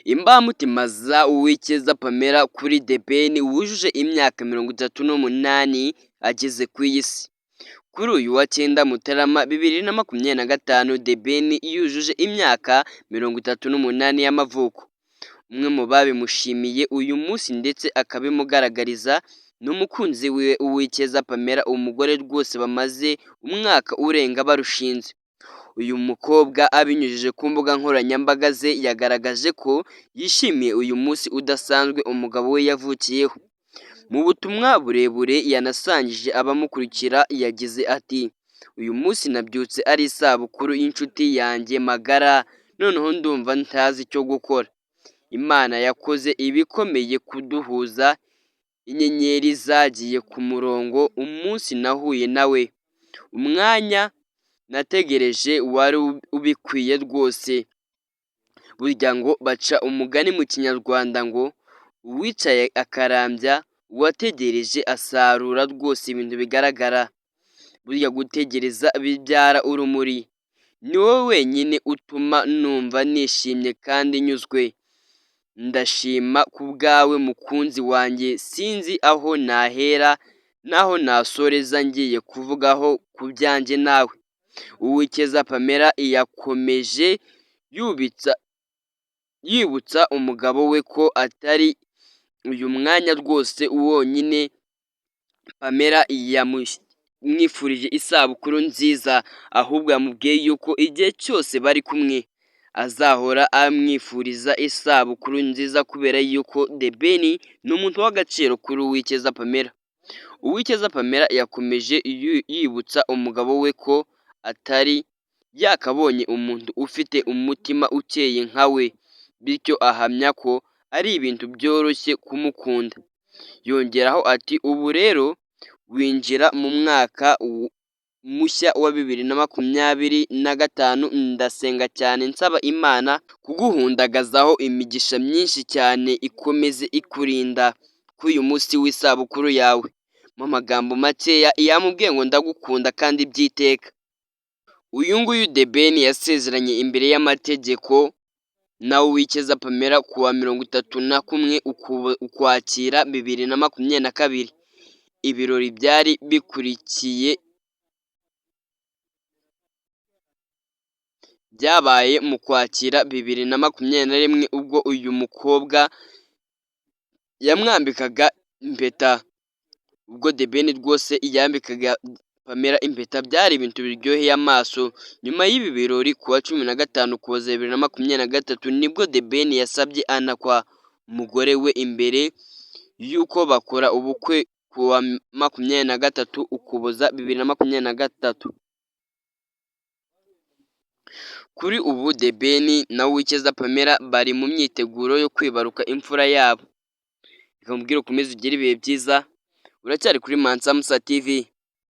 Imbamutima za Uwicyeza Pamella kuri The Ben wujuje imyaka 38 ageze ku iyi si. Kuri uyu wa 9 Mutarama 2025, The Ben yujuje imyaka 38 y'amavuko. Umwe mu babimushimiye uyu munsi ndetse akabimugaragariza ni umukunzi wiwe Uwicyeza Pamella, umugore rwose bamaze umwaka urenga barushinze. Uyu mukobwa abinyujije ku mbuga nkoranyambaga ze yagaragaje ko yishimiye uyu munsi udasanzwe umugabo we yavukiyeho. Mu butumwa burebure yanasangije abamukurikira yagize ati: "Uyu munsi nabyutse ari isabukuru y'inshuti yanjye magara, noneho ndumva ntazi icyo gukora. Imana yakoze ibikomeye kuduhuza, inyenyeri zagiye ku murongo umunsi nahuye nawe. Umwanya nategereje wari ubikwiye rwose." Burya ngo baca umugani mu Kinyarwanda ngo uwicaye akarambya, uwategereje asarura rwose ibintu bigaragara. Burya gutegereza bibyara urumuri. Ni wowe wenyine utuma numva nishimye kandi nyuzwe. Ndashima ku bwawe mukunzi wanjye, sinzi aho nahera n'aho nasoreza ngiye kuvugaho ku byanjye nawe. Uwicyeza Pamella yakomeje yibutsa umugabo we ko atari uyu mwanya rwose wonyine Pamella yamwifurije isabukuru nziza, ahubwo yamubwiye yuko igihe cyose bari kumwe azahora amwifuriza isabukuru nziza kubera yuko The Ben ni umuntu w'agaciro kuri Uwicyeza Pamella. Uwicyeza Pamella yakomeje yibutsa umugabo we ko atari yakabonye umuntu ufite umutima ukeye nka we, bityo ahamya ko ari ibintu byoroshye kumukunda. Yongeraho ati: "Ubu rero winjira mu mwaka mushya wa 2025, ndasenga cyane nsaba Imana kuguhundagazaho imigisha myinshi cyane ikomeze ikurinda kuri uyu munsi w'isabukuru yawe." Mu magambo makeya yamubwiye ngo ndagukunda kandi by'iteka. Uyu nguyu The Ben yasezeranye imbere y'amategeko na Uwicyeza Pamella ku wa 31 Ukwakira 2022. Ibirori byari bikurikiye byabaye mu Kwakira 2021 ubwo uyu mukobwa yamwambikaga impeta. Ubwo The Ben rwose yambikaga Pamella impeta byari ibintu biryoheye amaso. Nyuma y'ibi birori ku wa 15 Ukuboza 2023 nibwo The Ben yasabye anakwa umugore we imbere y'uko bakora ubukwe ku wa 23 Ukuboza 2023. Kuri ubu The Ben na Uwicyeza Pamella bari mu myiteguro yo kwibaruka imfura yabo. Reka nkubwire ukomeze ugire ibihe byiza, uracyari kuri Mansa Musa TV.